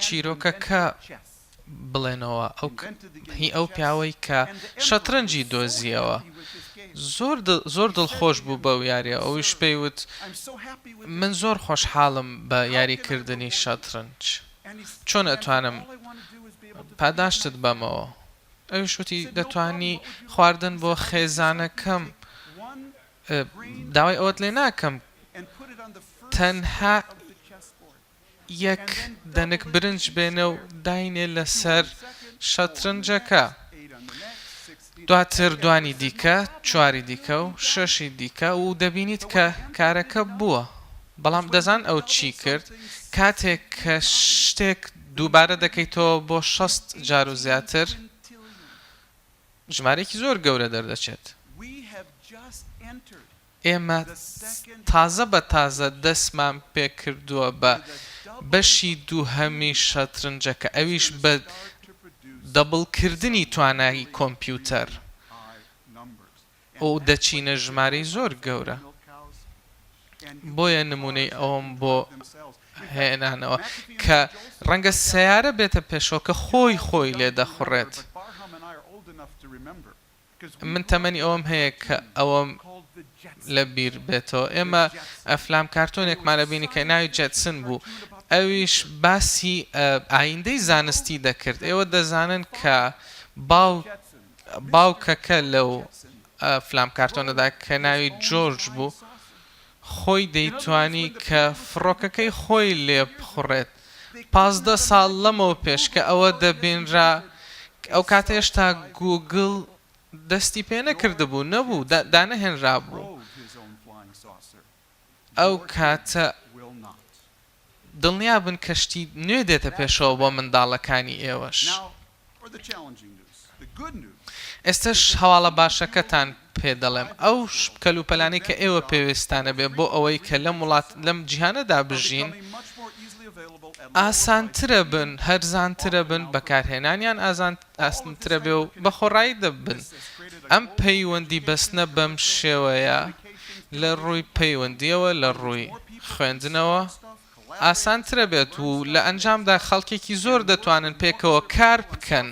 چیرۆکەکە بڵێنەوە ئەو هی ئەو پیاوەی کە شەترەنجی دۆزیەوە زۆر زۆر دڵخۆش بوو بەو یاریە ئەویش پێی وت من زۆر خۆشحاڵم بە یاریکردنی شەترەنج چۆن ئەتوانم پاداشتت بەمەوە ئەویش وتی دەتوانی خواردن بۆ خێزانەکەم داوای ئەوەت لێ ناکەم تەنها یەک دەنک برنج بێنە و داینێ لەسەر شەترنجەکە. دواتر دوانی دیکە، چواری دیکە و شەشی دیکە و دەبینیت کە کارەکە بووە. بەڵام دەزان ئەو چی کرد؟ کاتێک کە شتێک دووبارە دەکەیتەوە بۆ 60 جار و زیاتر، ژمارەیەکی زۆر گەورە دەردەچێت. ئێمە تازە بە تازە دەستمان پێکردووە بە بەشی دووهەمی شەترنجەکە، ئەویش بە دەبڵکردنی توانای کۆمپیوتەر و دەچینە ژمارەی زۆر گەورە. بۆیە نمونەی ئەوەم بۆ هێنانەوە کە ڕەنگە سەیارە بێتە پێشەوە کە خۆی خۆی لێ دەخوڕێت. من تەمەنی ئەوەم هەیە کە ئەوەم لە بیر بێتەوە. ئێمە ئەفلام کارتۆنێکمان ئەبینی کە ناوی جێتسن بوو، ئەویش باسی ئایندەی زانستی دەکرد. ئێوە دەزانن کە باوکەکە لەو ئەفلام کارتۆنەدا کە ناوی جۆرج بوو، خۆی دەیتوانی کە فڕۆکەکەی خۆی لێ بخوڕێت. 15 ساڵ لەمەو پێش کە ئەوە دەبینرا، ئەو کاتە هێشتا گووگڵ دەستی پێ نەکردبوو، نەبوو، دانەهێنرابوو. ئەو کاتە دڵنیابن کە شتی نوێ دێتە پێشەوە بۆ منداڵەکانی ئێوەش. ئێستەش هەواڵە باشەکەتان پێ دەڵێم. ئەو کەلوپەلانەی کە ئێوە پێویستتانە بێ بۆ ئەوەی کە لەم وڵات لەم جیهانەدا بژین، ئاسانترە بن، هەرزانترە بن، بەکارهێنانیان ئاسانترە بێ و بە خۆڕایی دەبن. ئەم پەیوەندی بەستنە بەم شێوەیە لە ڕووی پەیوەندییەوە، لە ڕووی خوێندنەوە ئاسانترە بێت و لە ئەنجامدا خەڵکێکی زۆر دەتوانن پێکەوە کار بکەن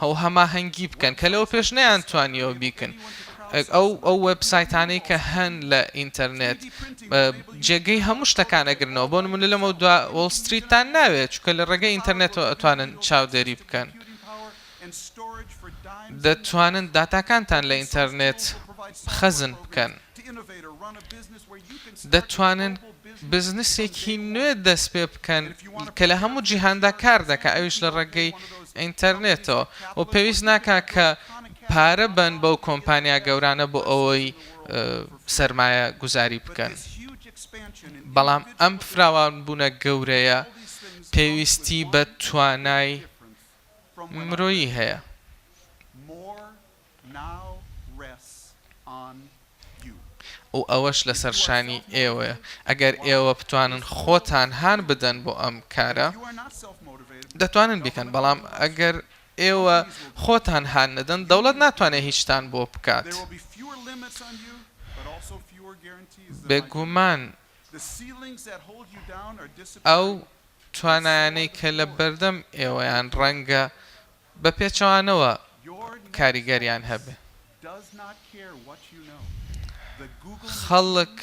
و هەماهەنگی بکەن کە لەوە پێش نەیانتوانیەوە بیکەن. ئەو ئەو وێبسایتانەی کە هەن لە ئینتەرنێت جێگەی هەموو شتەکان ئەگرنەوە. بۆ نمونە لەمەو دوا وۆڵ ستریتتان ناوێت چونکە لە ڕێگەی ئینتەرنێتەوە ئەتوانن چاودێری بکەن. دەتوانن داتاکانتان لە ئینتەرنێت خەزن بکەن. دەتوانن بزنسێکی نوێ دەست پێ بکەن کە لە هەموو جیهاندا کار دەکات ئەویش لە ڕێگەی ئینتەرنێتەوە و پێویست ناکا کە پارە بەن بەو کۆمپانیا گەورانە بۆ ئەوەی سەرمایە گوزاری بکەن. بەڵام ئەم فراوانبوونە گەورەیە پێویستی بە توانای مرۆیی هەیە. و ئەوەش لەسەر شانی ئێوەیە. ئەگەر ئێوە بتوانن خۆتان هان بدەن بۆ ئەم کارە، دەتوانن بیکەن، بەڵام ئەگەر ئێوە خۆتان هان نەدەن، دەوڵەت ناتوانێت هیچتان بۆ بکات. بێگومان ئەو توانایانەی کە لە بەردەم ئێوەیان ڕەنگە بە پێچەوانەوە کاریگەریان هەبێ. خەڵک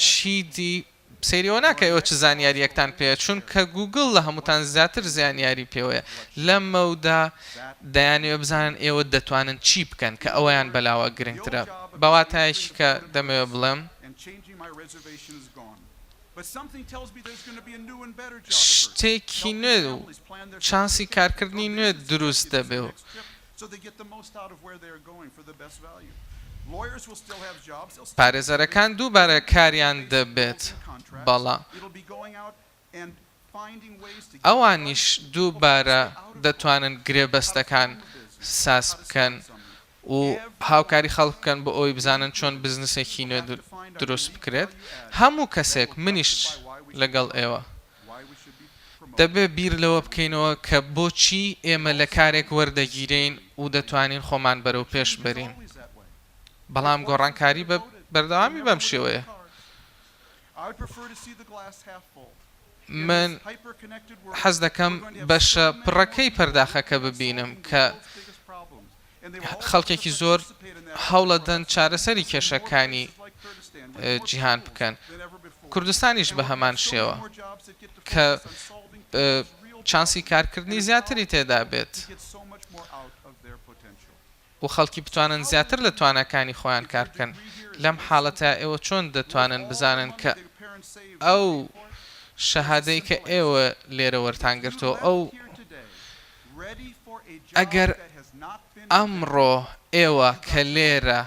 چیدی سەیری ئەوە ناکا ئێوە چ زانیارییەکتان پێیە، چونکە گووگڵ لە هەمووتان زیاتر زیانیاری پێوەیە. لەم مەودا دەیانەوێ بزانن ئێوە دەتوانن چی بکەن کە ئەوەیان بەلاوە گرنگترە. بە واتایەکی کە دەمەوێ بڵێم. شتێکی نوێ و چانسی کارکردنی نوێ دروست دەبێ و پارێزەرەکان دووبارە کاریان دەبێت، بەڵام ئەوانیش دووبارە دەتوانن گرێبەستەکان ساز بکەن و هاوکاری خەڵک بکەن بۆ ئەوەی بزانن چۆن بزنسێکی نوێ دروست بکرێت. هەموو کەسێک، منیش لەگەڵ ئێوە، دەبێت بیر لەوە بکەینەوە کە بۆچی ئێمە لە کارێک وەردەگیرێین و دەتوانین خۆمان بەرەو پێش بەرین. بەڵام گۆڕانکاری بە بەردەوامی بەم شێوەیە. من حەز دەکەم بەشە پڕەکەی پەرداخەکە ببینم کە خەڵکێکی زۆر هەوڵەدەن چارەسەری کێشەکانی جیهان بکەن، کوردستانیش بە هەمان شێوە کە چانسی کارکردنی زیاتری تێدا بێت و خەڵکی بتوانن زیاتر لە تواناکانی خۆیان کار بکەن. لەم حاڵەتە ئێوە چۆن دەتوانن بزانن کە ئەو شەهادەی کە ئێوە لێرە وەرتان گرتووە ئەو ئەگەر ئەمڕۆ ئێوە کە لێرە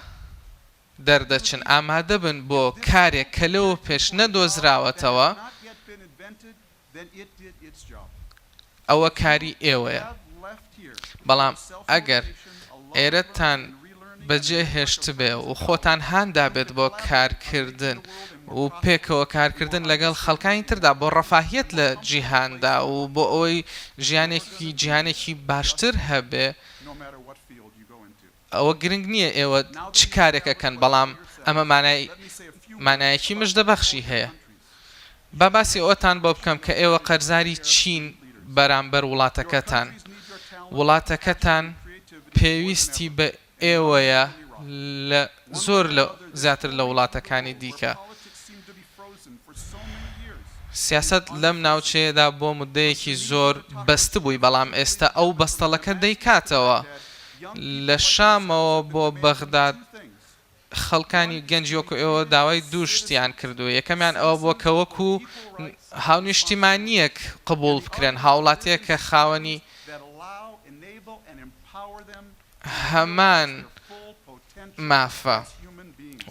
دەردەچن ئامادە بن بۆ کارێک کە لەوە پێش نەدۆزراوەتەوە، ئەوە کاری ئێوەیە. بەڵام ئەگەر ئێرەتان بەجێ هێشتبێ و خۆتان هان دابێت بۆ کارکردن و پێکەوە کارکردن لەگەڵ خەڵکانی تردا بۆ ڕەفاهیەت لە جیهاندا و بۆ ئەوەی ژیانێکی جیهانێکی باشتر هەبێ، ئەوە گرنگ نییە ئێوە چ کارێک ئەکەن، بەڵام ئەمە مانای مانایەکی مژدەبەخشی هەیە. با باسی ئەوەتان بۆ بکەم کە ئێوە قەرزاری چین بەرامبەر وڵاتەکەتان. وڵاتەکەتان پێویستی بە ئێوەیە لە زۆر لە زیاتر لە وڵاتەکانی دیکە. سیاسەت لەم ناوچەیەدا بۆ موددەیەکی زۆر بەستبووی، بەڵام ئێستا ئەو بەستەڵەکە دەیکاتەوە. لە شامەوە بۆ بەغداد خەڵکانی گەنجی وەکو ئێوە داوای دوو شتیان کردووە، یەکەمیان ئەوە بووە کە وەکو هاونیشتیمانییەک قبوڵ بکرێن، هاوڵاتییەک کە خاوەنی هەمان مافە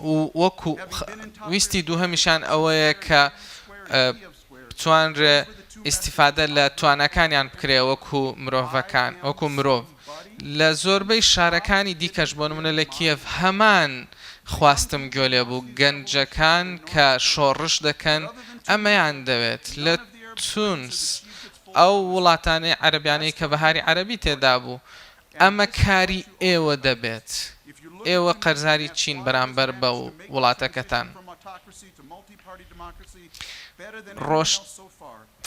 و وەکو ویستی دووهەمیشیان ئەوەیە کە بتوانرێ ئیستیفادە لە تواناکانیان بکرێ وەکو مرۆڤەکان وەکو مرۆڤ لە زۆربەی شارەکانی دیکەش بۆ نمونە لە کیێڤ هەمان خواستم گوێ لێ بوو گەنجەکان کە شۆڕش دەکەن ئەمەیان دەوێت لە تونس ئەو وڵاتانەی عەرەبیانەی کە بەهاری عەرەبی تێدا بوو ئەمە کاری ئێوە دەبێت. ئێوە قەرزاری چین بەرامبەر بە وڵاتەکەتان؟ ڕۆشت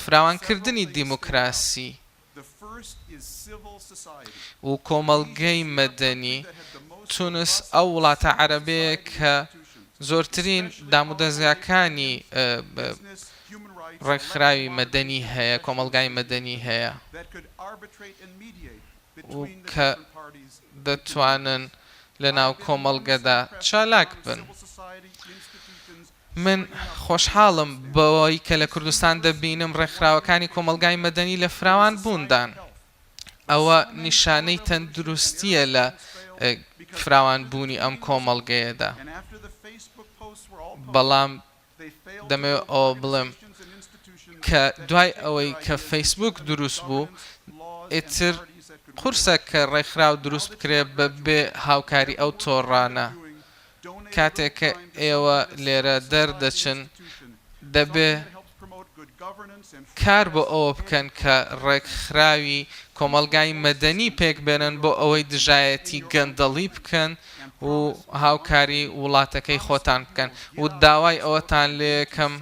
فراوانکردنی دیموکراسی و کۆمەڵگەی مەدەنی، تونس ئەو وڵاتە عەرەبەیە کە زۆرترین دامودەزگاکانی ڕێکخراوی مەدەنی هەیە، کۆمەڵگای مەدەنی هەیە و کە دەتوانن لەناو کۆمەڵگەدا چالاک بن. من خۆشحاڵم بەوەی کە لە کوردستان دەبینم ڕێکخراوەکانی کۆمەڵگای مەدەنی لە فراوانبووندان. ئەوە نیشانەی تەندروستییە لە فراوانبوونی ئەم کۆمەڵگەیەدا. بەڵام دەمەوێت ئەوە بڵێم کە دوای ئەوەی کە فەیسبووک دروست بوو، ئیتر قورسە کە ڕێکخراو دروست بکرێت بە بێ هاوکاری ئەو تۆڕانە. کاتێک کە ئێوە لێرە دەردەچن، دەبێ کار بۆ ئەوە بکەن کە ڕێکخراوی کۆمەڵگای مەدەنی پێکبێنن بۆ ئەوەی دژایەتی گەندەڵی بکەن و هاوکاری وڵاتەکەی خۆتان بکەن و داوای ئەوەتان لێکەم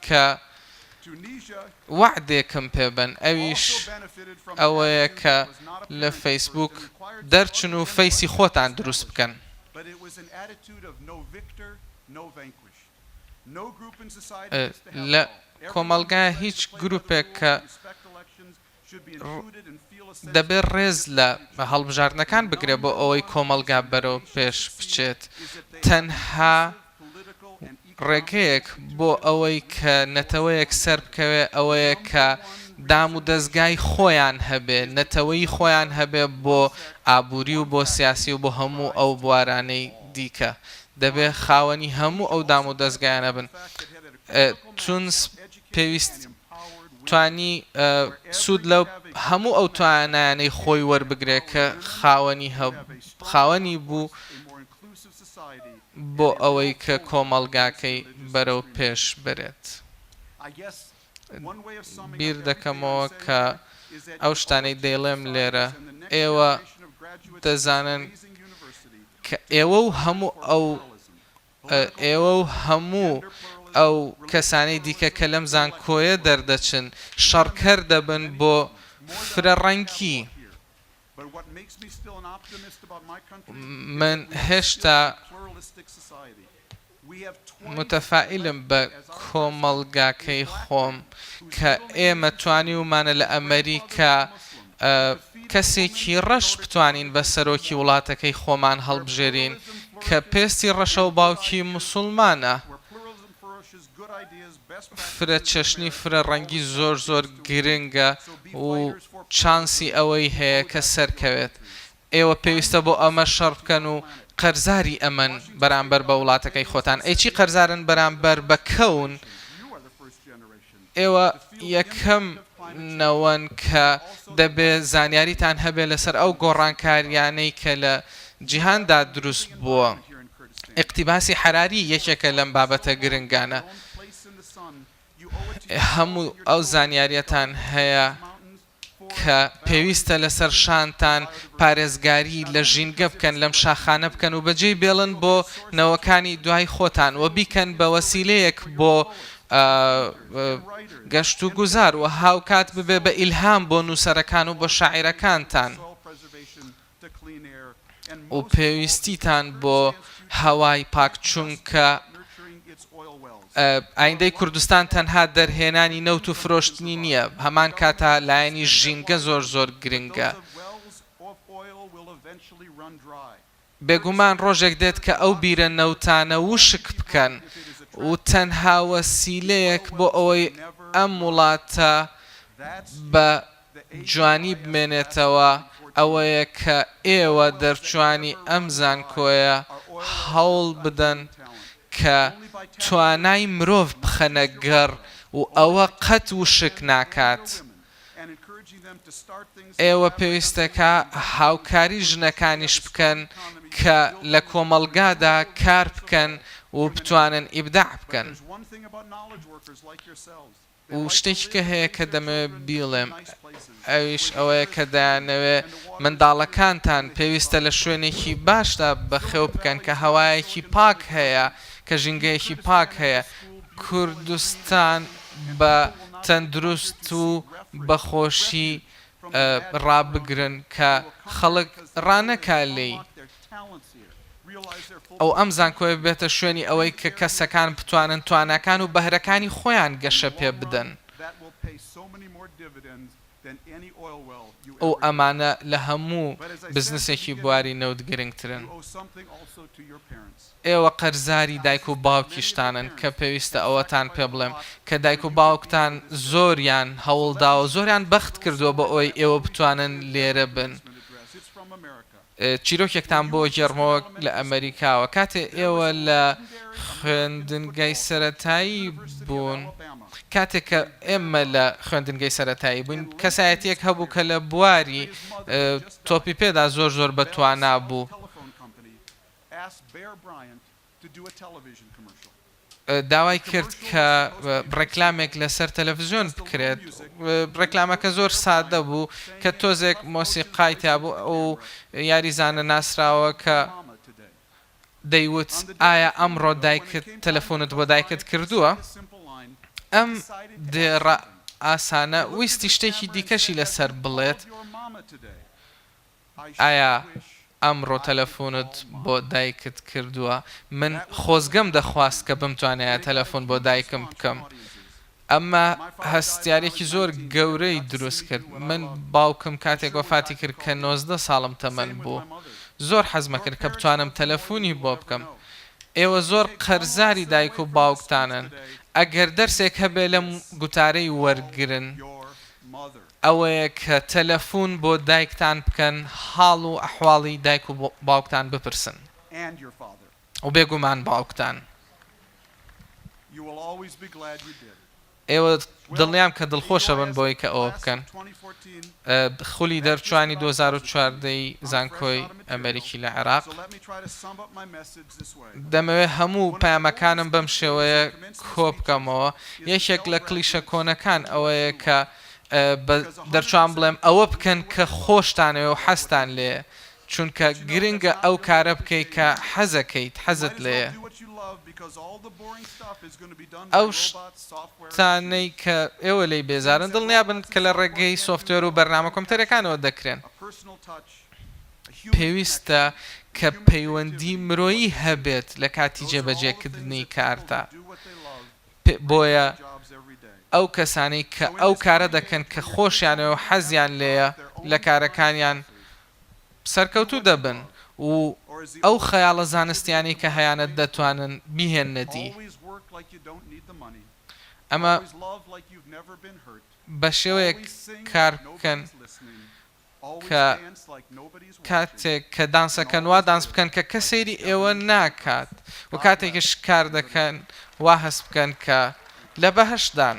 کە وەعدێکم پێبەن ئەویش ئەوەیە کە لە فەیسبووک دەرچن و فەیسی خۆتان دروست بکەن. لە کۆمەڵگا هیچ گروپێک کە دەبێت ڕێز لە هەڵبژاردنەکان بگرێت بۆ ئەوەی کۆمەڵگا بەرەو پێش بچێت. تەنها ڕێگەیەک بۆ ئەوەی کە نەتەوەیەک سەربکەوێ ئەوەیە کە دام و دەزگای خۆیان هەبێ، نەتەوەی خۆیان هەبێ بۆ ئابووری و بۆ سیاسی و بۆ هەموو ئەو بوارانەی دیکە. دەبێ خاوەنی هەموو ئەو دام و دەزگایانە بن. تونس پێویست توانی سوود لە هەموو ئەو توانایانەی خۆی وەربگرێ کە خاوەنی خاوەنی بوو بۆ ئەوەی کە کۆمەڵگاکەی بەرەو پێش بەرێت. بیر دەکەمەوە کە ئەو شتانەی دەیڵێم لێرە ئێوە دەزانن کە ئێوە و هەموو ئەو ئێوە و هەموو ئەو کەسانەی دیکە کە لەم زانکۆیە دەردەچن شەڕکەر دەبن بۆ فرەڕەنگی. من هێشتا موتەفائیلم بە کۆمەڵگاکەی خۆم کە ئێمە توانیومانە لە ئەمەریکا کەسێکی ڕەش بتوانین بە سەرۆکی وڵاتەکەی خۆمان هەڵبژێرین کە پێستی ڕەشە و باوکی موسوڵمانە. فرە چەشنی فرە ڕەنگی زۆر زۆر گرنگە و چانسی ئەوەی هەیە کە سەرکەوێت. ئێوە پێویستە بۆ ئەمە شەڕ بکەن و قەرزاری ئەمەن بەرامبەر بە وڵاتەکەی خۆتان. ئەی چی قەرزارن بەرامبەر بە کەون؟ ئێوە یەکەم نەوەن کە دەبێ زانیاریتان هەبێ لەسەر ئەو گۆڕانکاریانەی کە لە جیهاندا دروست بووە. ئیقتیباسی حەراری یەکێکە لەم بابەتە گرنگانە. هەموو ئەو زانیاریەتان هەیە کە پێویستە لەسەر شانتان پارێزگاری لە ژینگە بکەن، لەم شاخانە بکەن و بەجێی بێڵن بۆ نەوەکانی دوای خۆتان و بیکەن بە وەسیلەیەک بۆ گەشت و گوزار و هاوکات ببێ بە ئیلهام بۆ نووسەرەکان و بۆ شاعیرەکانتان و پێویستیتان بۆ هەوای پاک چونکە ئایندەی کوردستان تەنها دەرهێنانی نەوت و فرۆشتنی نییە، هەمان کاتا لایەنی ژینگە زۆر زۆر گرنگە. بێگومان ڕۆژێک دێت کە ئەو بیرە نەوتانە وشک بکەن و تەنها وەسیلەیەک بۆ ئەوەی ئەم وڵاتە بە جوانی بمێنێتەوە ئەوەیە کە ئێوە دەرچوانی ئەم زانکۆیە هەوڵ بدەن کە توانای مرۆڤ بخەنە گەڕ و ئەوە قەت وشک ناکات. ئێوە پێویستەکە هاوکاری ژنەکانیش بکەن کە لە کۆمەڵگادا کار بکەن و بتوانن ئیبداع بکەن. و شتێکی کە هەیە کە دەمەوێت بیڵێم ئەویش ئەوەیە کە دەیانەوێ منداڵەکانتان پێویستە لە شوێنێکی باشدا بەخێو بکەن کە هەوایەکی پاک هەیە کە ژینگەیەکی پاک هەیە کوردستان بە تەندروست و بە خۆشی ڕابگرن کە خەڵک ڕانەکا لێی. ئەو ئەم زانکۆیە ببێتە شوێنی ئەوەی کە کەسەکان بتوانن تواناکان و بەهرەکانی خۆیان گەشە پێ بدەن. و ئەمانە لە هەموو بزنسێکی بواری نەوت گرنگترن. ئێوە قەرزاری دایک و باوکیشتانن کە پێویستە ئەوەتان پێ بڵێم کە دایک و باوکتان زۆریان هەوڵداوە زۆریان بەخت کردووە بۆ ئەوەی ئێوە بتوانن لێرە بن. چیرۆکێکتان بۆ گێڕمەوە لە ئەمەریکاوە کاتێ ئێوە لە خوێندنگای سەرەتایی بوون کاتێک کە ئێمە لە خوێندنگەی سەرەتایی بووین کەسایەتیەک هەبوو کە لە بواری تۆپی پێدا زۆر زۆر بەتوانا بوو. داوای کرد کە ڕێکلامێک لەسەر تەلەفزیۆن بکرێت، ڕێکلامەکە زۆر سادە بوو کە تۆزێک مۆسیقای تیابوو ئەو یاریزانە ناسراوەکە دەیوت ئایا ئەمڕۆ دایکت تەلەفۆنت بۆ دایکت کردووە؟ ئەم دێڕە ئاسانە ویستی شتێکی دیکەشی لەسەر بڵێت، ئایا ئەمڕۆ تەلەفونت بۆ دایکت کردووە؟ من خۆزگەم دەخواست کە بمتوانایە تەلەفون بۆ دایکم بکەم. ئەمە هەستیارێکی زۆر گەورەی دروست کرد. من باوکم کاتێک وەفاتی کرد کە 19 ساڵم تەمەن بوو. زۆر حەزمەکرد کە بتوانم تەلەفونی بۆ بکەم. ئێوە زۆر قەرزاری دایک و باوکتانن. ئەگەر دەرسێک هەبێ لەم گوتارەی وەرگرن. ئەوەیە کە تەلەفون بۆ دایکتان بکەن حاڵ و ئەحواڵی دایک و باوکتان بپرسن و بێگومان باوکتان. ئێوە دڵنیام کە دڵخۆشە بن بۆی کە ئەوە بکەن. خولی دەرچوانی 2014 ی زانکۆی ئەمەریکی لە عێراق. دەمەوێت هەموو پەیامەکانم بەم شێوەیە کۆبکەمەوە. یەکێک لە کلیشە کۆنەکان ئەوەیە کە بە دەرچوان بڵێم ئەوە بکەن کە خۆشتانەوێ و حەزتان لێیە. چونکە گرنگە ئەو کارە بکەیت کە حەزەکەیت، حەزت لێیە. ئەو شتانەی کە ئێوە لێی بێزارن دڵنیابن کە لە ڕێگەی سۆفتوێر و بەرنامە کۆمپیوتەریەکانەوە دەکرێن. پێویستە کە پەیوەندی مرۆیی هەبێت لە کاتی جێبەجێکردنی کاردا. بۆیە ئەو کەسانەی کە ئەو کارە دەکەن کە خۆشیانەوێ و حەزیان لێیە لە کارەکانیان سەرکەوتوو دەبن و ئەو خەیاڵە زانستیانەی کە هەیانە دەتوانن بیهێننە دی. ئەمە بە شێوەیەک کار بکەن کە کاتێک کە دانسەکەن وا دانس بکەن کە کەس سەیری ئێوە ناکات و کاتێکیش کار دەکەن وا هەست بکەن کە لە بەهەشتدان.